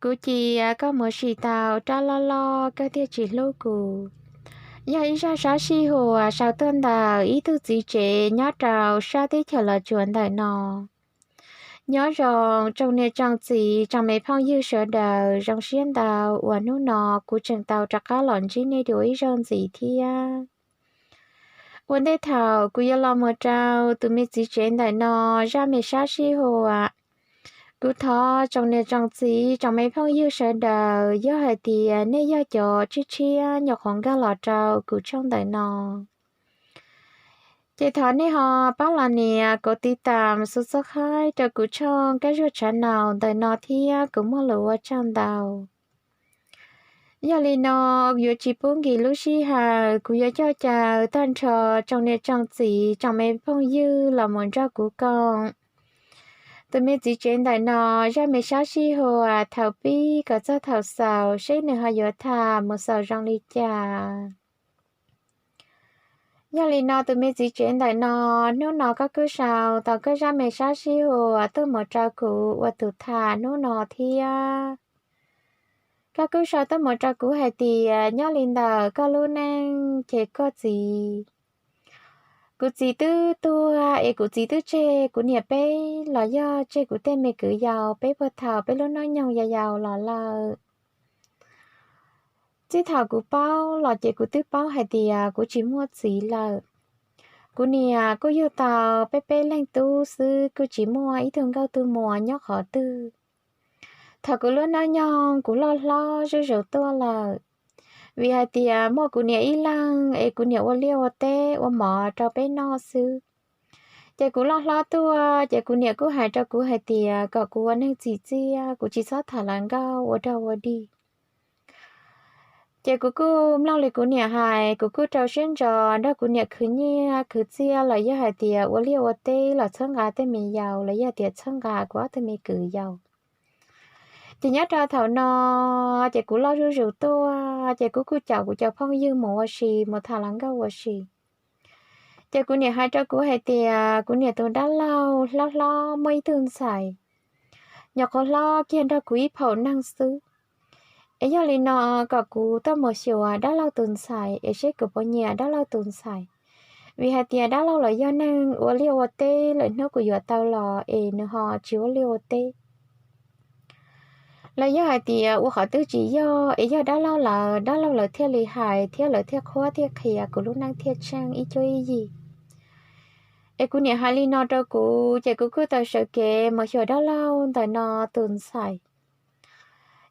Kuv cia koj mus sim tau rab loj loj, koj thiaj tsis hlub kuv. Yog ib zaj sab sij huam sau tuaj ntawm ib tug txiv tsev nyob rau sab teb chaws Los Tsuas ntawm no. Nyob zoo tsoom niam tsoom txiv tsoom me phooj ywg sawv daws, zoo siab ntau uas hnub no kuv tseem tau rov qab los ntsib nej dua ib zaug ntxiv thiab. Ua ntej thaum kuv yuav los mus rau tus me txiv tsev ntawm no zaj me sab sij huam, kuv thov tsoom niam tsoom txiv tsoom me phooj ywg sawv daws, yog hais tias nej yog cov tshiab tshiab nyuam qhuav nkag los rau kuv tshooj ntawm no, ces thov nej ho pab los nias kauv tiv tam xus txoj khaib rau kuv tshooj Kab Zuag Tshav Naus ntawm no thiab kuv muaj lus ua tsaug ntau. Yog li no, yuav tsis pub nkim lub sij hawm, kuv yuav coj caw tag nrho tsoom niam tsoom txiv tsoom me phooj ywg los mus nrog kuv koom tus me txiv tsev ntawm no zaj me sab sij huam thaum pib kom txog thaum xaus seb nws ho yuav tham mus xaus zoo li cas. Yog li no tus me txiv tsev ntawm no, hnub no koj kuj sau tau koj zaj me sab sij huam tuaj mus rau kuv ua tus tham hnub no thiab. Koj kuj sau tuaj mus rau kuv hais tias nyob li ntawm koj lub neej ces koj txiv, kuv txiv twb tuag es kuv txiv twb tseg kuv niam peb los yog tseg kuv tej me kwv yau peb puag thaum peb lub hnub nyoog yau yau los lawm. Txij thaum kuv paub los ces kuv twb paub hais tias kuv tsis muaj txiv lawm. Kuv niam kuj yug tau peb peb leeg tub xwb, kuj tsis muaj ib tug nkauj tug muam nyob qhov twg. Thaum kuv lub hnub nyoog kuv loj hlob zuj zus tuaj lawm, vim hais tias muaj kuv niam ib leeg es kuv niam ua liaj ua teb ua mov rau peb noj xwb. Ces kuv loj hlob tuaj ces kuv niam kuj hais rau kuv hais tias kom kuv ua neeg txim txiaj, kuv tsis txhob tham hluas nkauj ua dog ua dig. Ces kuv kuj mloog li kuv niam hais, kuv kuj rau siab ntso nrog kuv niam khwv nyiaj khwv txiaj los yog hais tias ua liaj ua teb los txhawb nqa tej me yau los yog tias txhawb nqa kuv ob tug me kwv yau. Ces nyob rau thaum no ces kuv loj zuj zus tuaj ces kuv kuj caum kuv cov phooj ywg mus ua si, mus tham hluas nkauj ua si. Ces kuv niam hais rau kuv hais tias kuv niam tus dab laug hlob hlob muaj ib tug ntxhais nyuam qhuav hlob kiag nrog kuv ib phaum neeg xwb. Es yog li no kom kuv tuaj mus xyuas dab laug tus ntxhais es seb kuv puas nyiam dab laug tus ntxhais. Vim hais tias dab laug los yog neeg ua liaj ua teb, lwm hnub kuv yuav tau los es nws ho tsis ua liaj ua teb. Los yog hais tias ua qhov twg tsis yog es yog dab laug lawv, dab laug lawv thiaj li hais thiab lawv thiaj qhuab thiaj qhia kuv lub neej thiaj tsheej ib cuab ib yig. Es kuv niam hais li no rau kuv ces kuv kuj tau sawv kev mus xyuas dab laug ntawm no tus ntxhais.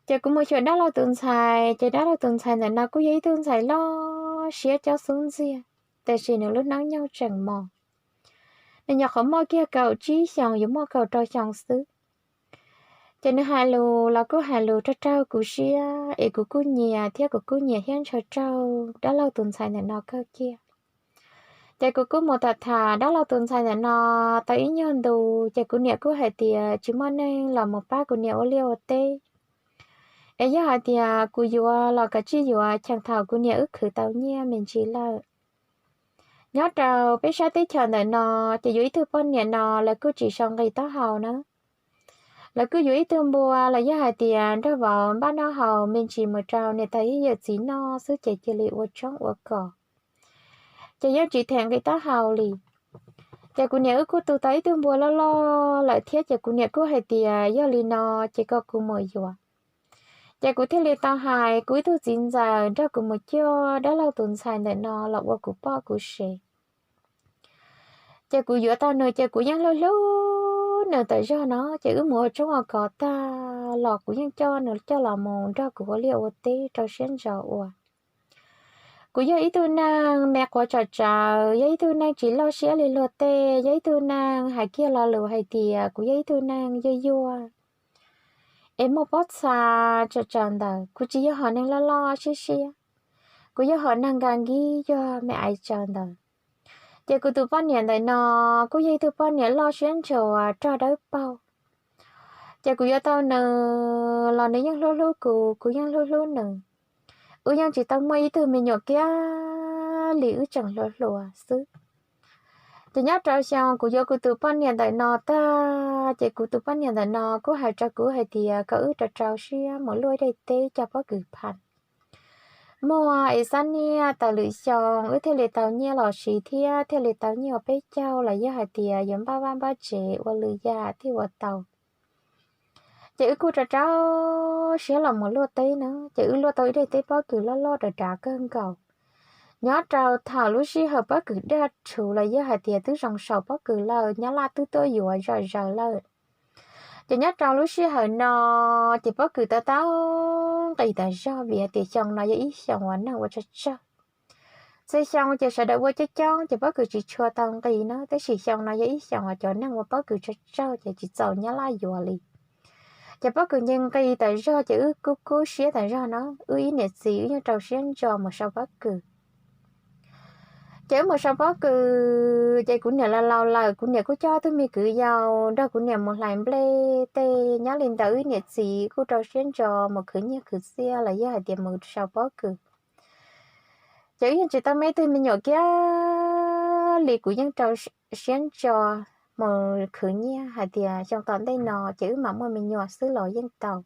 Ces kuv mus xyuas dab laug tus ntxhais ces dab laug tus ntxhais ntawm no kuj yog ib tug ntxhais loj siab cob xub ntxiag, tiam sis nws lub hnub nyoog tseem mos. Nws nyuam qhuav muaj kiag kaum tsib xyoos yuav muaj kaum rau xyoo xwb. Ces nws hais lus los kuj hais lus raug raug kuv siab es kuv kuj nyiam thiab kuv kuj nyiam thiab ntshaw raug dab laug tus ntxhais ntawm no kawg kiag. Ces kuv kuj mus tham tham dab laug tus ntxhais ntawm no tau ib nyuag ntu, ces kuv niam kuj hais tias tsis muaj neeg los mus pab kuv niam ua liaj ua teb. Es yog hais tias kuv yuav los kav tsij yuav cheem thaum kuv niam wb khwv tau nyiaj me ntsis lawm. Nyob rau peb sab teb chaws ntawm no, ces yuav ib tug poj niam no lawv kuj tsis sau nqi taub hau na. Lawv kuj yuav ib tug npua los yog hais tias nrog vauv npaj noj haus me ntsis mus rau niam tais thiab yawm txiv noj xwb ces cia li ua tshoob ua kos, ces yeej tsis them nqi taub hau li. Ces kuv niam wb kuj tu tau ib tug npua loj loj lawm thiab ces kuv niam kuj hais tias yog li no ces kom kuv mus yuav. Ces kuv thiaj li tau hais kuv ib tug txiv ntxawm nrog kuv mus coj dab laug tus ntxhais ntawm no los ua kuv poj kuv sev. Ces kuv yuav tau nws ces kuv yeej hlub hlub nws tawm zog no, ces wb mus ua tshoob ua kos tag los kuv yeej coj nws coj los mus nrog kuv ua liaj ua teb rau siab ntso ua. Kuv yog ib tug neeg me quav tsawm tsawv, yog ib tug neeg tsis loj siab li luag tej, yog ib tug neeg hais kiag lo lus hais tias kuv yog ib tug neeg yuag yuag es muaj pob txha tsawm tsawv ntawd. Kuv tsis yog hom neeg loj loj siab siab, kuv yog hom neeg nkag nkib yog me aiv tsawv ntawd. Ces kuv tus poj niam ntawm no kuj yog ib tug poj niam loj siab ntshua rog dawb paug. Ces kuv yuav tau nws los nws yeej hlub hlub kuv, kuv yeej hlub hlub nws. Wb yeej tsis tau muaj ib tug me nyuam kiag li, wb tseem hluas hluas xwb. Ces nyob rau xyoo kuv yuav kuv tus poj niam ntawm no tag, ces kuv tus poj niam ntawm no kuj hais rau kuv hais tias kom wb rau rau siab mus luaj ib daim teb cog pob kws phais. Muaj es xab niaj tawm lwm xyoo wb thiaj li tau nyiaj los siv thiab thiaj li tau nyiaj ua peb caug los yog hais tias yuav npaj vaj npaj tsev ua lwm yam thiaj ua tau. Ces wb kuj rau rau siab los mus luaj teb na, ces wb luaj tau ib daim teb pob kws loj loj dav dav kawg nkaus. Nyob rau thaum lub sij hawm pob kws daj rhuv los yog hais tias twb zoo saum pob kws lawm, nyab laj twb tuaj yuav zom zaws lawm. Ces nyob rau lub sij hawm no ces pob kws tau tau nqis tas zog vim hais tias xyoo no yog ib xyoos uas neeg ua tsawg tsawg. Txhua xyoo ces sawv daws ua coob coob ces pob kws tsis tshua tau nqis na, tab sis xyoo no yog ib xyoos uas cov neeg ua pob kws tsawg tsawg ces tsis txaus nyab laj yuav li. Ces pob kws nce nqis tas zog ces wb kuj kub siab tas zog na, wb ib niam txiv wb yeej rau siab ntso mus sau pob kws. Ces wb mus sau pob kws ces kuv niam laus laus lawm, kuv niam kuj coj tug me kwv yau nrog kuv niam mus hlais nplej tej, nyob li ntawd wb niam txiv kuj rau siab ntso mus khwv nyiaj khwv txiaj los yog hais tias mus sau pob kws. Ces wb yeej tsis tau me tug me nyuam kiag li, kuv yeej rau siab ntso mus khwv nyiaj hais tias xyoo tom ntej no ces wb mam muaj me nyuam xwb los yeej tau.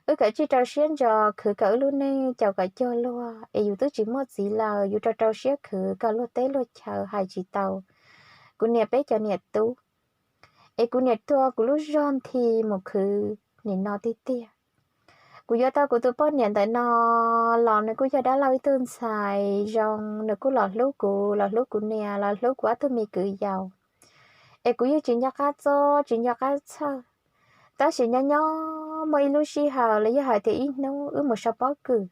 Wb kav tsij rau siab ntso khwv kom wb lub neej caum kom cuag luag es yus twb tsis muaj txiv lawm, yus rau rau siab khwv kom luag teb luag chaw hais tsis tau. Kuv niam peb cov niam tub es kuv niam tua kuv lub zog nthi mus khwv nim no tiag tiag. Kuv yuav tau kuv tus poj niam ntawm no los nws kuj yog dab laug ib tug ntxhais zoo, nws kuj los hlub kuv, los hlub kuv niam, los hlub kuv ob tug me kwv yau. Es kuv yeej tsis nco qab txob tsis nco qab txhawj. Tab sis nyob nyob muaj ib lub sij hawm los yog hais tias ib hnub wb mus sau pob kws,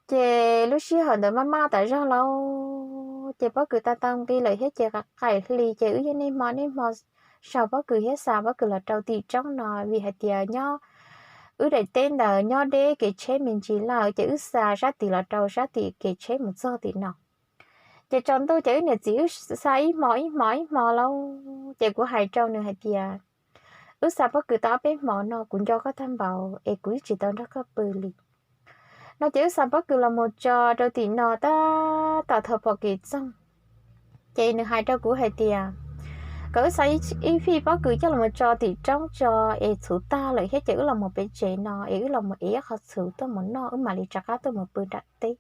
ces lub sij hawm ntawd maj maj tas zog lauj, ces pob kws tau tau nqis lawm thiab ces qaim hli ces wb yeej niaj hmo niaj hmo sau pob kws thiab xa pob kws los rau tim roob no, vim hais tias nyob wb daim teb ntawd nyob deb kev tsheb me ntsis lawm ces wb xa sab tim los rau sab tim kev tsheb mus txog tim no. Ces tsaus ntuj ces wb niam txiv wb xa ib hmo ib hmo ib hmo lauj, ces kuv hais rau nws hais tias wb xa pob kws tau ob peb hmo no kuv nco koj tag npaum es kuv yeej tsis tau nrog koj pw li no. Ces wb xa pob kws los mus tso rau tim no tab tom thaum pom kev txoog, ces nws hais rau kuv hais tias kom wb xa ib fij pob kws coj los tso tim roob tso es txhuv tag lawm thiab ces wb los mus pem tsev no es wb los mus ev ib qho txhuv tuaj mus noj wb mam li rov qab tuaj mus pw nram teb.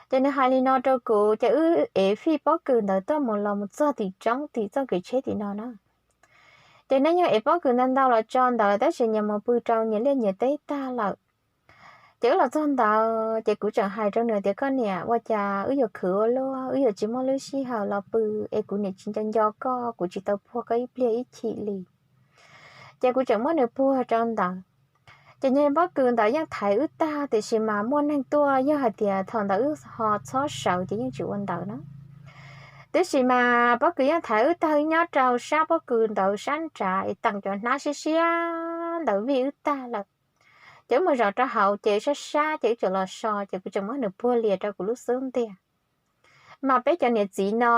Ces nws hais li no rau kuv ces wb ev fij pob kws ntawd tuaj mus los mus txog tim roob tim txoj kev tsheb tim no na. Ces neb yeej ev pob kws ntau ntau los tso ntawd tab sis nyias mus pw rau nyias liaj nyias teb tag lawm. Ces wb los txog ntawd ces kuv tseem hais rau nws tias koj niam, ua cas wb yuav khwv ua luaj, wb yuav tsis muaj lub sij hawm los pw es kuv niam tsis nco nco koj, kuv tsis tau puag koj ib pliag ib chim li. Ces kuv tseem muab nws puag rau ntawd. Ces niag pob kws ntawd yeej thaiv wb tag tiam sis mas muaj neeg tuaj yog hais tias thaum ntawd wb ho txhob sawv ces yeej tsis ua ntawd na. Tiam sis mas pob kws yeej thaiv wb tag, wb nyob rau sab pob kws ntawd sab nrad es teem cov hnab siab siab ntawd vij wb tag lawm. Ces wb mus zaum rau hauv ces sab sab ces wb tseem los so ces kuv tseem muab nws puag lias rau kuv lub xub ntiag. Mas peb cov niam txiv no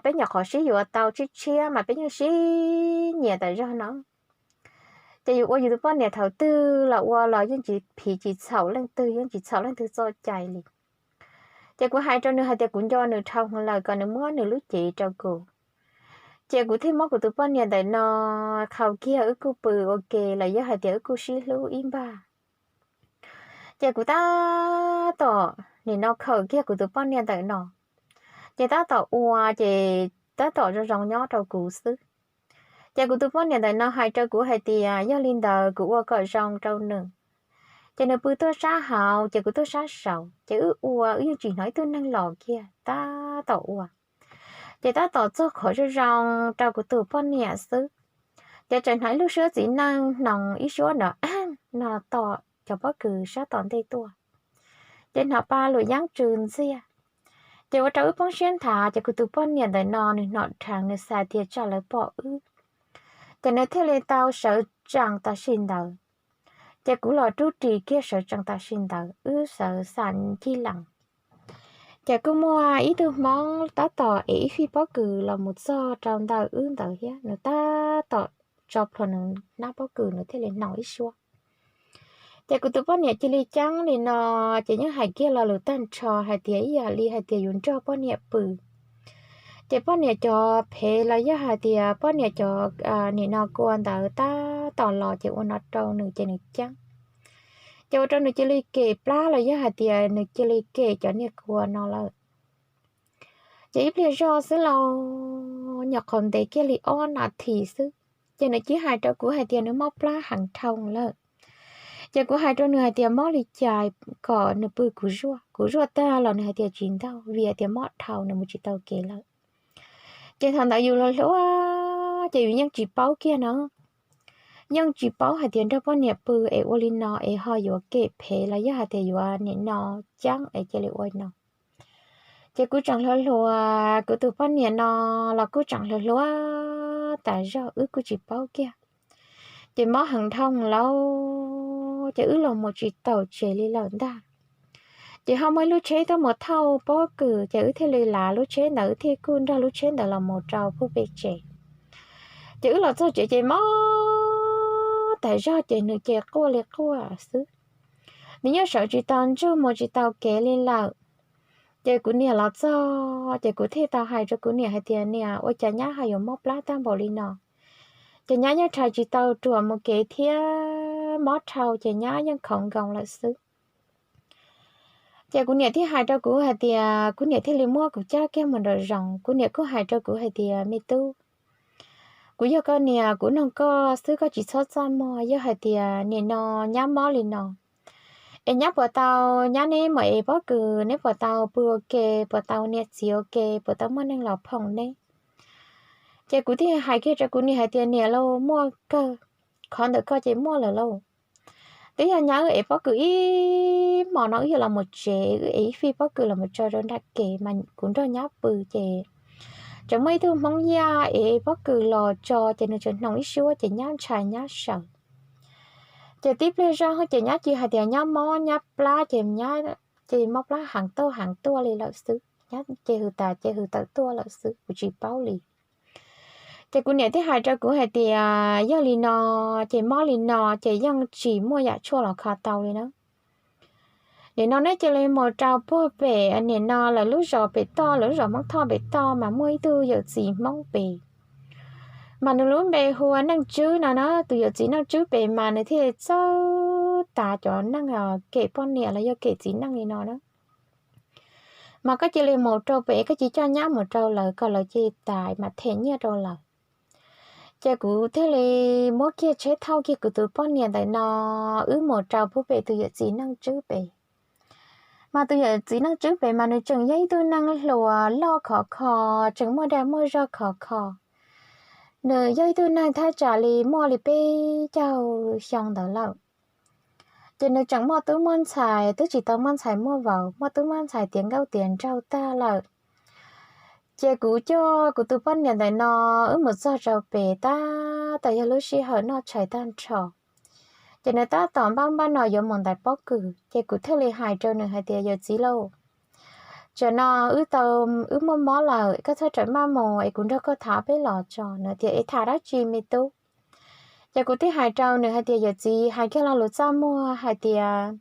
peb nyuam qhuav sib yuav tau tshiab tshiab mas peb yeej sib nyiam tas zog no. Ces yus ua yus tus poj niam thaum twg los ua los yeej tsis phiv tsis txhaum leej twg, yeej tsis txhaum leej twg txoj cai li. Ces kuv hais rau nws hais tias kuv nco nws dhau lawm kom nws muab nws lub cev rau kuv. Ces kuv thiaj muab kuv tus poj niam ntawm no qhau kiag wb kuj pw ua ke los yog hais tias wb kuj sib hlub ib npag. Ces kuv tab tom nim no khawm kiag kuv tus poj niam ntawm no, ces tab tom ua ces tab tom zoo zoo nyob rau kuv xwb. Ces kuv tus poj niam ntawm no hais rau kuv hais tias yog li ntawd kuv ua kom zoo rau nws. Ces nws pw tuaj sab hauv ces kuv tuaj sab saud ces wb ua wb yeej tsis hnov ib tug neeg los kiag tab tom ua. Ces tab tom txog qhov zoo zoo rau kuv tus poj niam xwb, ces tseem hnov ib lub suab txiv neej hnoos ib suab nrov no tom cov pob kws sab tom ntej tuaj. Ces hnov pa luam yeeb tsw ntxiag. Ces ua rau wb poob siab nthav ces kuv tus poj niam ntawm no nws hnov dheev nws xav tias tsam lawv pom wb, ces nws thiaj li tau sawv tsees tam sim ntawd. Ces kuv los rub ris kiag sawv tsees tam sim ntawd wb sawv xam ncig lees. Ces kuj muaj ib tug hmoob tab tom ev ib fij pob kws los mus txog rau ntawm wb ntawd thiab nws tab tom tso plhuav nws hnab pob kws nws thiaj li hnoos ib suab. Ces kuv tus poj niam cia li ceeb li no, ces yeej hais kiag lo lus tag nrho hais tias ib yam li hais tias yus nrog poj niam pw. Ces poj niam cov phem los yog hais tias poj niam cov nim no kua ntawd tab tom los ces ua no rau nws ces nws ceeb. Ces ua rau nws cia li kem plab los yog hais tias nws cia li kem cov niag kua no lawm. Ces ib pliag zoj xwb los nyuam qhuav ntev kiag li ob nas this xwb, ces nws cia li hais rau kuv hais tias nws mob plab heev dhau lawm. Ces kuv hais rau nws hais tias mob li cas kom nws pw kuv zuaj, kuv zuaj tag los nws hais tias tsis ntau vim hais tias mob dhau nws mus tsis tau kev lawm. Ces thaum ntawd yus los hluas ces yus yeej tsis paub kiag no, yeej tsis paub hais tias nrog poj niam pw es ua li no es ho yuav kem phem los yog hais tias yuav nim no ceeb es cia li ua no. Ces kuv tseem hluas hluas, kuv tus poj niam no los kuj tseem hluas hluas tas zog, wb kuj tsis paub kiag. Ces mob heev dhau lawm ces wb los mus tsis taus tsev li lawm ntag. Ces ho muaj ib lub tsheb tuaj mus thauj pob kws ces wb thiaj li lav lub tsheb ntawd, wb thiaj kuj nrog lub tsheb ntawd los mus rau pub peb tsev. Ces wb los txog tsev ces mob tas zog ces nws ces quaj li quaj xwb. Nws yeej sawv tsis tau ntsug mus tsis tau kev li lawm. Ces kuv niam los txog ces kuv thiaj tau hais rau kuv niam hais tias niam, ua cas nyab ho yuav mob plab tag npaum li no? Ces nyab yeej rhais tsis tau ruam mus kev thiab mob dhau ces nyab yeej khoov nkoos lawm xwb. Ces kuv niam thiaj hais rau kuv hais tias kuv niam thiaj li muab kuv cab kiag mus nraum zoov, kuv niam kuj hais rau kuv hais tias me tub, kuv yog koj niam, kuv noog koj xwb koj tsis txhob txaj muag, yog hais tias nim no nyab mob li no es nyab puas tau, nyab neb mus ev pob kws neb puas tau pw ua ke, puas tau niam txiv ua ke, puas tau muaj neeg los phoom neb? Ces kuv thiaj hais kiag rau kuv niam hais tias niam lauj, muaj kawg, qhov ntawm koj ces muaj lawm lauj. Twb yog nyab wb ev pob kws ib hmos no wb yuav los mus tsev, wb ev ib fij pob kws los mus tso rau nram kev mas kuv nrog nyab pw ces tseem muaj ib tug Hmoob Yaj ev pob kws los tso ces nws tseem hnoos ib suab ces nyab ntshai nyab sawv. Ces tib pliag zog ces nyab cia li hais tias nyab mob nyab plab ces nyab ces mob plab heev tuaj heev tuaj li lawm xwb, nyab ces hws tas ces hws tawm tuaj lawm xwb, kuv tsis paub li. Ces kuv niam thiaj hais rau kuv hais tias yog li no ces mob li no ces yeej tsis muaj yam tshuaj los kho tau li na. Nim no neb cia li mus rau puag pem nim no lawv lub zos pem toj, lawv lub zos Hmoob Thoj pem toj mas muaj ib tug yawm txiv Hmoob pem, mas nws lub npe hu ua Neej Tswb no na. Tus yawm txiv Neej Tswb pem mas nws thiaj txawj tav cov neeg kem poj niam los yog kem txiv neej li no na. Mas koj cia li mus rau pem, koj cia li coj nyab mus rau lawv kom lawv cia li tav mas them nyiaj rau lawv. Ces kuv thiaj li muab kiag tsheb thauj kiag kuv tus poj niam ntawm no wb mus rau puag pem tus yawm txiv Neej Tswb pem. Mas tus yawm txiv Neej Tswb pem mas nws tseem yog ib tug neeg hluas loj khov kho, tseem muaj dag muaj zog khov kho. Nws yog ib tug neeg thaj tsam li muaj li peb caug xyoo ntawd lawm. Ces nws tseem muaj tub muaj ntxhais, twb tsis tau muaj ntxhais muaj vauv, muaj tub muaj ntxhais tiav nkauj tiav nraug tag lawm. Ces kuv coj kuv tus poj niam ntawm no wb mus txog rau pem tab tom yog lub sij hawm noj tshais tag nrho. Ces nws tab tom npaj npaj no yuav mus ntais pob kws, ces kuv thiaj li hais rau nws hais tias yawm txiv lauj, tsam no wb tau, wb muaj mob lawm, koj txhob rawm maj mus es kuv nrog koj tham peb los tso. Nws tias es tham dab tsi me tub? Ces kuv thiaj hais rau nws hais tias yawm txiv, hais kiag lo lus txaj muag hais tias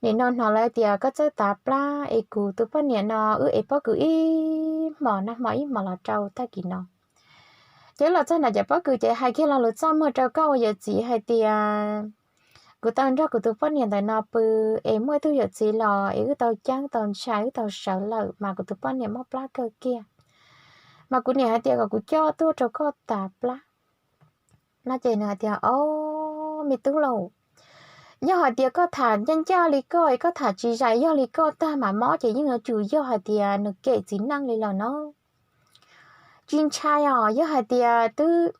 nim no hnov lawv tias koj txawj tav plab es kuv tus poj niam no wb ev pob kws ib hmos nag hmo ib hmos los rau tag kis no. Ces wb los txog nram cov pob kws ces hais kiag lo lus txaj muag rau koj ua yawm txiv hais tias kuv tau nrog kuv tus poj niam ntawm no pw es muaj ib tug yawm txiv los es wb tau ceeb tau ntshai wb tau sawv lawm mas kuv tus poj niam mob plab kawg kiag. Mas kuv niam hais tias kom kuv coj tuaj rau koj tav plab no ces nws hais tias o, me tub lauj, yog hais tias koj tham ncaj ncaj li koj es koj tham tsis zais yog li koj tag mas mob ces yeej yuav tsum yog hais tias nws kem txiv neej li lawm no. Tsis ntshai os, yog hais tias twb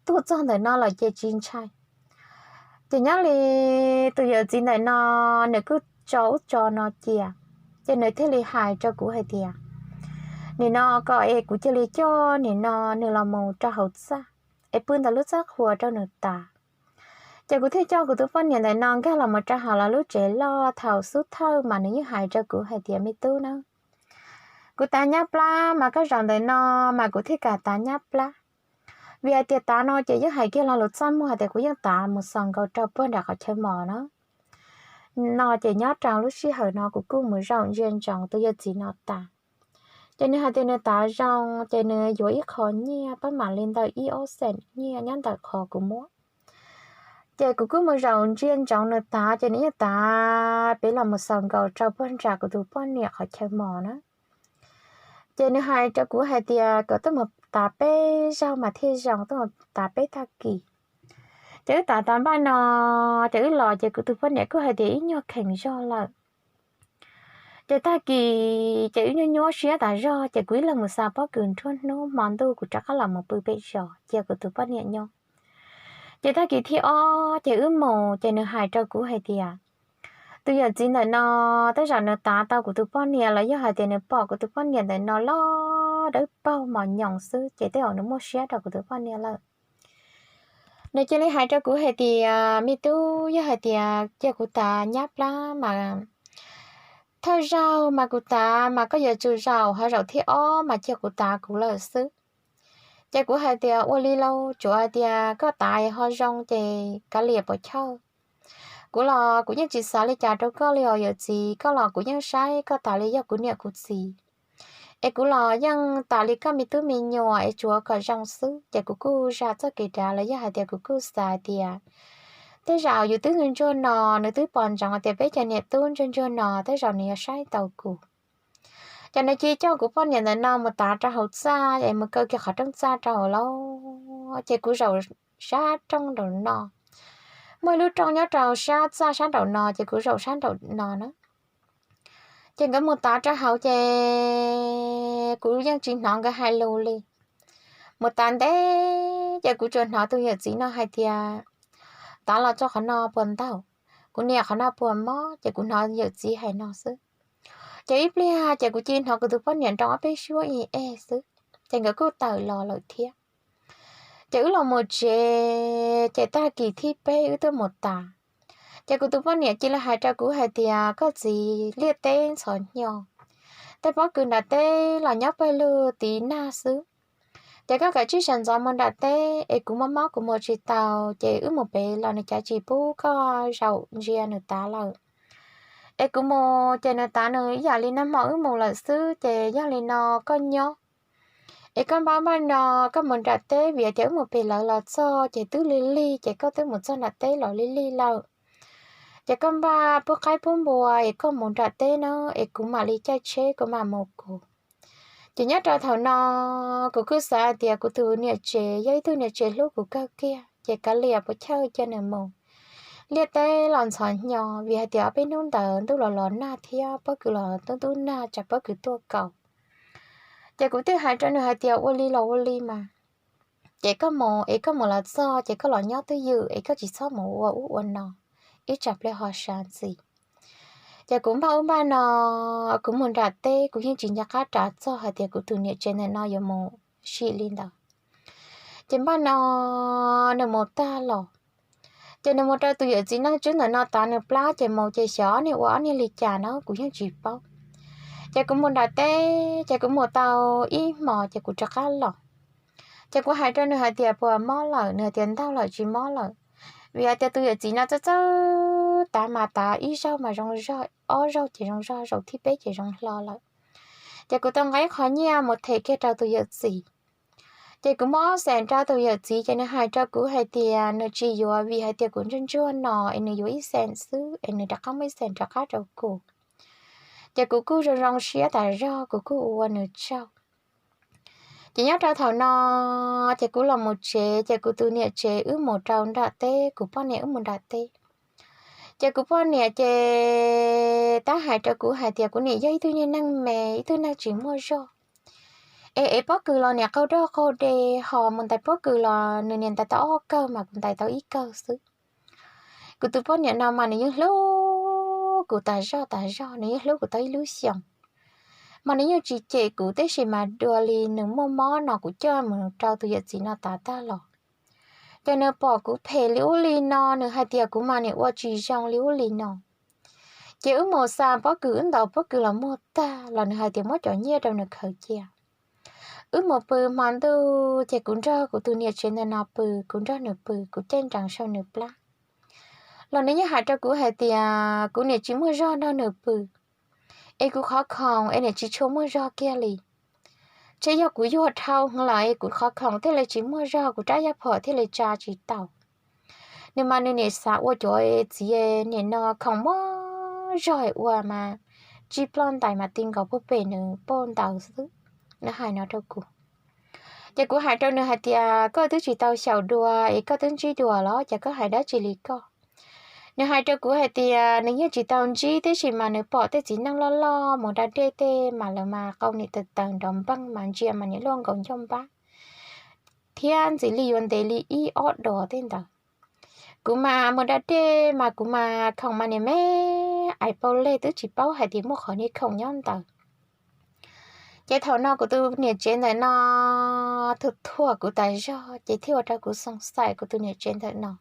tuaj txog ntawm no lawm ces tsis ntshai. Ces nyob li tus yawm txiv ntawm no nws kuj tso ub tso no cia, ces nws thiaj li hais rau kuv hais tias nim no kom es kuv cia li coj nim no nws los mus rau hauv txaj es pw ntawm lub txaj qhua rau nws tav. Ces kuv thiaj coj kuv tus poj niam ntawm no nkag los mus rau hauv lawv lub tsev loj, thaum xub thawj mas nws yeej hais rau kuv hais tias me tub na, kuv tav nyab plab mas koj zaum ntawm no mas kuv thiaj kam tav nyab plab. Vim hais tias tav no ces yeej hais kiag lo lus txaj muag hais tias kuv yeej tav mus xos nkaus rau puag nram qhov chaw mos na. No ces nyob rau lub sij hawm no kuv kuj mus zaum ntsia ntsoov tus yawm txiv no tas. Ces nws hais tias nws tav zoo ces nws yuav ib qho nyiaj pab mam li ntawm ib ob xees nyiaj nyob ntawm qhov kuv muab. Ces kuv kuj mus zaum ntsia ntsoov nws tav ces nws yeej tav peb los mus xaus nkaus rau puag nram kuv tus poj niam qhov chaw mos na. Ces nws hais rau kuv hais tias kom tuaj mus tav peb zaug mas thiaj zoo, tuaj mus tav peb tag kis. Ces wb tav tav npaj no, ces wb los ces kuv tus poj niam kuj hais tias ib nyuag kheev zog lawm. Ces tag kis ces wb nyuaj nyuaj siab tas zog ces kuv ib leeg mus xa pob kws nruab hnub, hmo ntuj kuv rov qab los mus pw pem zos cia kuv tus poj niam nyob. Ces tag kis thib ob ces wb mus ces nws hais rau kuv hais tias tus yawm txiv ntawm no tej zaum nws tav tau kuv tus poj niam los yog hais tias nws pom kuv tus poj niam ntawm no los dawb paug mos nyoos xwb ces tej zaum nws muaj siab rau kuv tus poj niam lawm. Nws cia li hais rau kuv hais tias me tub, yog hais tias cia kuv tav nyab plab mas thawj zaug mas kuv tav mas koj yuav tsum zaum ho zaum thib ob mas cia kuv tav kuv lawm xwb. Ces kuv hais tias ua li lauj, tsuav hais tias koj tav ho zoo ces kav liam puas chawj. Kuv los kuv yeej tsis xav li cas rau koj li os yawm txiv, koj los kuv yeej saib koj tas li yog kuv niam kuv txiv. Es kuv los yeej tas li koj me tub me nyuam es tsuav kom zoo xwb ces kuv kuj zam txoj kev dav los yog hais tias kuv kuj xav tias tej zaum yus twb ntsuag ntsuag no, nws twb pom ntsoov tias peb cov niam tub ntsuag ntsuag no tej zaum nws yuav saib tau kuv. Ces nws cia coj kuv poj niam ntawm no mus tav rau hauv txaj es mus kaw kiag qhov rooj txaj rau hauv lawm ces kuv zaum sab rooj nraum no. Muaj ib lub rooj nyob rau sab txaj sab nraum no ces kuv zaum sab nraum no na. Ces nkawd mus tav rau hauv ces kuv yeej tsis hnov nkawd hais lus li. Mus tav ntev ces kuv tsuas hnov tus yawm txiv no hais tias tav los txog qhov no puas ntau, kuv niam qhov no puas mob, ces kuv hnov yawm txiv hais no xwb. Ces ib pliag ces kuv cia li hnov kuv tus poj niam nroo ob peb suab ib eg xwb, ces nkawd kuj tawm los lawm thiab. Ces wb los mus tsev, ces tag kis thib peb wb twb mus tas. Ces kuv tus poj niam cia li hais rau kuv hais tias koj txiv, liaj teb ntxhov hnyo, tej pob kws nram teb los nyob pawg lug tiv nag xwb. Ces koj kav tsij sawv ntxov mus nram teb es kuv mob mob kuv mus tsis tau, ces wb mus pem los nws cav tsis pub koj zaum ntsia nws tav lawm. Es kuv mus ces nws tav nws ib yam li nag hmo wb mus lawm xwb, ces yog li no koj nyob es koj npaj npaj no koj mus nram teb vim tias wb mus pem lawv los txog ces twb lig lig, ces koj twb mus txog nram teb los lig lig lawm. Ces koj npaj pub qaib pub npua es koj mus nram teb na, es kuv mam li caij tsheb kuv mam mus kuv. Ces nyob rau thaum no kuv kuj xav tias kuv tus niam tsev yog ib tug niam tsev hlub kuv kawg kiag, ces kav liam puas chawj cia nws mus. Liaj teb los ntxhov hnyo vim hais tias ob peb hnub ntawd ntuj los los nag thiab pob kws los tub tub nag tsam pob kws tuaj kaus. Ces kuv thiaj hais rau nws hais tias ua li los ua li mas, ces koj mus es koj mus los txog ces koj los nyob twj ywm es koj tsis txhob mus ua ub ua no, ib tsam pliag ho sab ntxiv. Ces kuv npaj ub npaj no, kuv mus nram teb kuv yeej tsis nco qab rov txog hais tias kuv tus niam tsev ntawm no yuav mus sim li ntawd. Ces npaj no nws mus tag los, ces nws mus rau tus yawm txiv neej tswb ntawm no tav nws plab ces mus ces xyov ob niag ua ob niag li cas na kuv yeej tsis paub. Ces kuv mus nram teb ces kuv mus tau ib hmos ces kuv rov qab los. Ces kuv hais rau nws hais tias puas mob lawm, nws hais tias ntaug lawm tsis mob lawm. Vim hais tias tus yawm txiv no txawj txawj tav mas tav ib zaug mas zoo zog, ob zaug ces zoo zog, zaum thib peb ces zoo hlo lawm. Ces kuv tau nqa ib qho nyiaj mus them kiag rau tus yawm txiv. Ces kuv muab ob xees rau tus yawm txiv ces nws hais rau kuv hais tias nws tsis yuav vim hais tias kuv ntsuag ntsuag no es nws yuav ib xees xwb es nws rov qab muab ib xees rov qab rau kuv. Ces kuv kuj zoo zoo siab tas zog, kuv kuj ua nws tsaug. Ces nyob rau thaum no, ces kuv los mus tsev, ces kuv tus niam tsev wb mus rau nram teb, kuv poj niam wb mus nram teb. Ces kuv poj niam ces tab hais rau kuv hais tias kuv niam yog ib tug niag neeg me, ib tug neeg tsis muaj zog. Es ev pob kws los niam qaug dog qaug de, ho mus ntais pob kws los nws niam ntais tau ob kawg mas kuv ntais tau ib kawg xwb. Kuv tus poj niam no mas nws yeej hlub kuv tas zog tas zog, nws yeej hlub kuv tau ib lub xyoos. Mas nws yeej tsis cem kuv, tab sis mas dua li nws muaj mob no kuv coj mus rau tus yawm txiv no tav tag los, ces nws pom kuv phem li ub li no, nws hais tias kuv mas niam ua tsis zoo li ub li no. Ces wb mus xa pob kws, wb ntaus pob kws los muag tag los nws hais tias muab cov nyiaj rau nws khaws cia. Wb mus pw hmo ntuj, ces kuv nrog kuv tus niam tsev ntawm no pw, kuv nrog nws pw, kuv caij nrees saum nws plab. Los nws yeej hais rau kuv hais tias kuv niam tsis muaj zog nrog nws pw, es kuv qhov khoom es niam tsis tshua muaj zog kiag li. Ntshe yog kuv yuag dhau heev lawm es kuv qhov khoom thiaj li tsis muaj zog, kuv rab yaj phom thiaj li tsa tsis tau. Nws mas nws niam xav ua cov txiv nim no khoom muaj zog es ua mas tsib ploj ntais mas ti nkaus puag pem nws poj ntaws xwb. Nws hais no rau kuv. Ces kuv hais rau nws hais tias, koj twb tsis tau xyaum dua es koj twb ntsib dua los cas koj hais dab tsi li koj? Nws hais rau kuv hais tias nws yeej tsis tau ntsib, tiam sis mas nws pom tej txiv neej loj loj mus da dej tej mas lawv mas qau nim tawm taws nrov npeej mas ntsia mas nim luaj nkaus ncauj npab, thiab ntxim li yuav ntev li ib ob dos tej ntawd. Kuv mas mus da dej mas kuv mas khoom mas nim me ais pau leg, twb tsis paub hais tias muaj qhov niag khoom nyob ntawd. Ces thaum no kuv tus niam tsev ntawm no thuam thuam kuv tas zog, ces thiaj ua rau kuv xoom xaim kuv tus niam tsev ntawm no.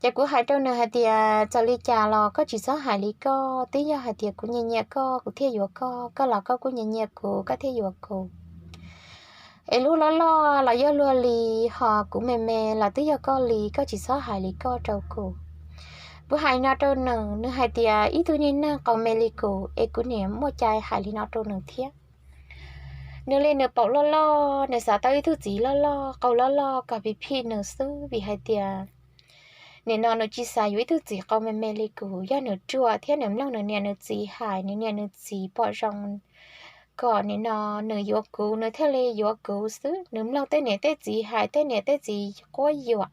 Ces kuv hais rau nws hais tias, txawm li cas los koj tsis txhob hais li koj, twb yog hais tias kuv nyiam nyiam koj kuv thiaj yuav koj, koj los koj kuj nyiam nyiam kuv koj thiaj yuav kuv. Es lub loj loj los yog luag li, ho kuv me me los twb yog koj li, koj tsis txhob hais li koj rau kuv. Kuv hais no rau nws, nws hais tias ib tug niag neeg qau me li kuv es kuv nim muaj cai hais li no rau nws thiab. Nws li nws paum loj loj, nws xav tau ib tug txiv loj loj qau loj loj kom phim phim nws xwb, vim hais tias nim no nws tsis xav yuav ib tug txiv qau me me li kuv. Yog nws ruam thiab nws mloog nws niam nws txiv hais, nws niam nws txiv pom zoo kom nim no nws yuav kuv nws thiaj li yuav kuv xwb. Nws mloog tej niam tej txiv hais, tej niam tej txiv quab yuam,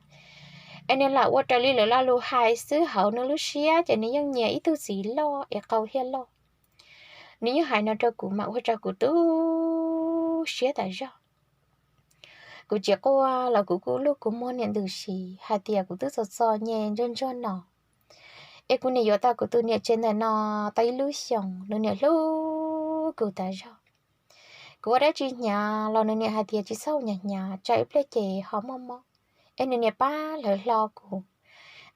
es nws lam ua raws li lawv lo lus hais xwb. Hauv nws lub siab ces nws yeej nyiam ib tug txiv loj es qau thiab loj. Nws yeej hais no rau kuv mas ua rau kuv tu siab tas zog. Kuv tsis quaj los kuv kuj lub kua muag niam ntws si hais tias kuv twb txom txom nyem ntsuag ntsuag no, es kuv nim yuav tau kuv tus niam tsev ntawm no tau ib lub xyoos, nws niam hlub kuv tas zog. Kuv ua dab tsi hnyav los nws niam hais tias tsis txhob hnyav hnyav, tsam ib pliag ces ho muaj mob. Es nws niam pab lawv hlo kuv,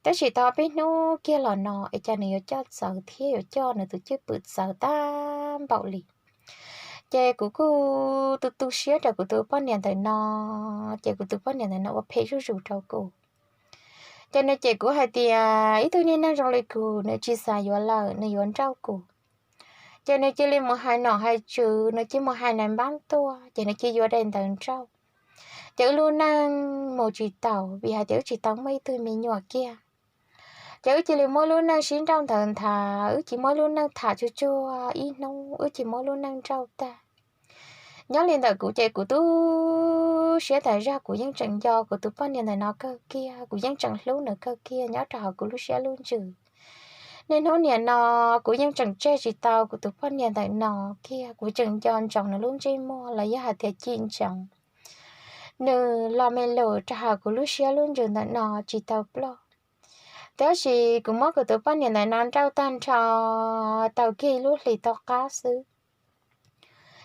tab sis tau peb hnub kiag los no es cas nws yuav coj txawv thiab yuav coj nws tus cwj pwm txawv tag npaum li. Ces kuv kuj tu tu siab rau kuv tus poj niam ntawm no, ces kuv tus poj niam ntawm no ua phem zuj zus rau kuv. Ces nws cem kuv hais tias ib tug niag neeg zoo li kuv nws tsis xav yuav lawm, nws yuav nrauj kuv. Ces nws cia li mus hais nom hais tswv, nws cia mus hais nais npab tuaj, ces nws cia yuav daim ntawv nrauj. Ces wb lub neej mus tsis taus, vim hais tias wb tsis tau muaj ib tug me nyuam kiag. Ces wb cia li muab lub neej sib nrauj ntawd nthav, wb cia muab lub neej tham tsuag tsuag ib hnub, wb cia muab lub neej nrauj tag. Nyob li ntawm kuv ces kuv tu siab tas zog, kuv yeej tseem nco kuv tus poj niam ntawm no kawg kiag, kuv yeej tseem hlub nws kawg kiag nyob rau hauv kuv lub siab lub ntsws. Niaj hnub niam no kuv yeej tseem tseg tsis tau kuv tus poj niam ntawm no kiag, kuv tseem nco ntsoov nws lub ntsej muag los yog hais tias cim ntsoov nws los me lus rau hauv kuv lub siab lub ntsws ntawm no tsis tau ploj. Tab sis kuv muab kuv tus poj niam ntawm no nrauj tag nrho tau kiag ib lub hlis tom qab xwb,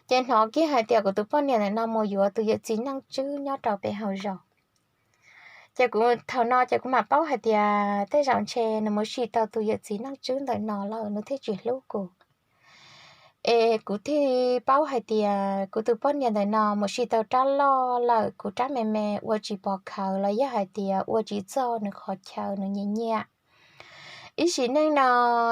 ces hnov kiag hais tias kuv tus poj niam ntawm no mus yuav tus yawm txiv neej tswb nyob rau pem hauv zos. Ces kuv thaum no ces kuv mam paub hais tias tej zaum ntshe nws mus sim tau tus yawm txiv neej tswb ntawm no lawm nws thiaj tsis hlub kuv. Es kuv thiaj paub hais tias kuv tus poj niam ntawm no mus sim tau rab loj lawm, kuv rab me me ua tsis pom khawv los yog hais tias ua tsis txog nws qhov chaw nws nyiam nyiam. Ib sim neej no,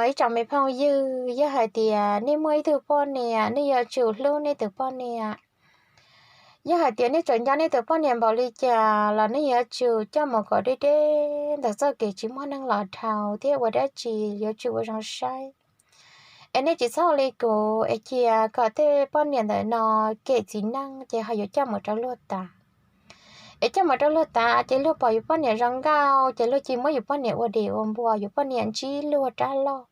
ib tsoom me phooj ywg, yog hais tias nej muaj ib tug poj niam, nej yuav tsum hlub nej tus poj niam. Yog hais tias nej tseem nco nej tus poj niam npaum li cas los nej yuav tsum coj mus kom deb deb ntawm txoj kev tsis muaj neeg los dhau thiab ua dab tsi yuav tsum ua zoo saib. Es nej tsis txhob li kuv es cia kom tej poj niam ntawm no kem txiv neej ces ho yuav coj mus rau luag tav. Es coj mus rau luag tav ces luag pom yus poj niam zoo nkauj ces luag cia muab yus poj niam ua dej ua npua, yus poj niam ntsib luag rab loj,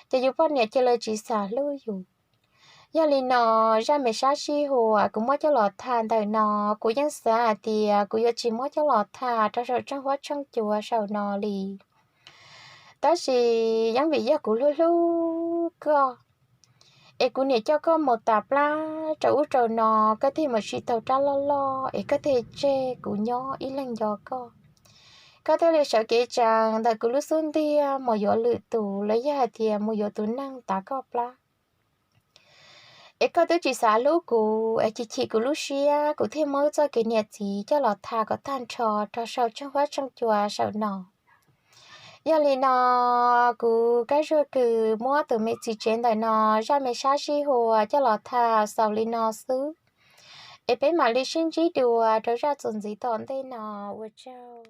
ces yus poj niam cia li tsis xav hlub yus. Yog li no, zaj me sab sij huam kuv muab coj los tham ntawm no, kuv yeej xav hais tias kuv yuav tsis muab coj los tham rau saum tsheej huab tsheej cua saum no li. Tab sis yeej vim yog kuv hlub hlub koj, es kuv niam coj koj mus tas plab rau ub rau no, koj thiaj mus sim tau rab loj loj es koj thiaj tseg kuv nyob ib leeg nco koj. Koj thiaj li sawv kev tsees ntawm kuv lub xub ntiag mus yuav lwm tus los yog hais tias mus yuav tus neeg tav koj plab. Es koj twb tsis xav hlub kuv es chim chim kuv lub siab, kuv thiaj muab txoj kev niam txiv coj los tham kom tag nrho rau saum tsheej huab tsheej cua saum no. Yog li no, kuv Kab Zuag Kws muab tus me txiv tsev ntawm no zaj me sab sij huam coj los tham xaus li no xwb. es peb mam li sib ntsib dua rau zaj txuas ntxiv tom ntej no. Ua tsaug.